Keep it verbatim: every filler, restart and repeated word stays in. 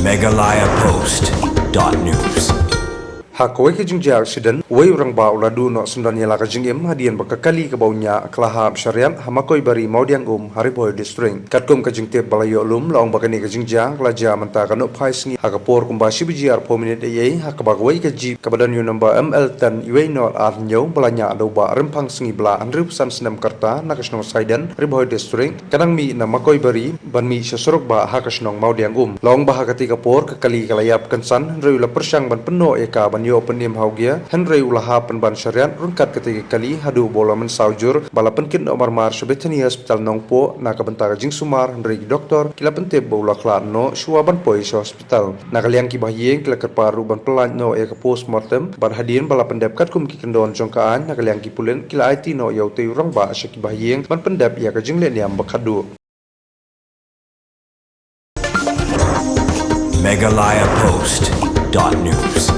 Meghalaya Post dot news. Ha kawei ka jingjia accident, uwei u rangbah u la duh noh syndon ïa la ka jingim hadien ba ka kali kaba u ñiah ka la hap shariat ha Makoibari, Mawdiangum, ha Ri Bhoi District. Katkum ka jingtip ba la ïoh lum, la ong ba kane ka jingjia ka la jia mynta ka nohphai sngi ha ka por kumba shi baje arphew minit eiei, ha kaba kawei ka jeep kaba don ïa u nombar M L ten uwei nod ar hynñiew ba la ñiah da u Bah Rymphang Sngi Blah, hynriewphew san snem ka rta, na ka shnong Saiden, Ri Bhoi District, ka dang mih na Makoibari ban mih sha surok bah ha ka shnong Mawdiangum. La ong ba ha katei ka por ka kali ka la ïap kynsan, hynrei u la pyrshang ban pynnoh ïa ka ban ïoh pynim ha u gear, hynrei u la hap pynban shariat ryngkat katei ka kali haduh ba u la mynsaw jur, ba la pynkit noh marmar sha Bethany Hospital Nongpoh na ka bynta ka jingsumar, hynrei ki doktor ki la pyntip ba u la khlad noh shuwa ban poi sha hospital. Na ka liang ki bahaïing ki la kyrpad ruh ban pyllait noh ïa ka post mortem bad hadien ba la pyndep katkum ki kyndon jong ka aiñ, na ka liang ki pulit ki la aiti noh ïa utei u rangbah sha ki bahaïing ban pyndep ïa ka jingleh niam ba khatduh. Meghalaya Post dot news.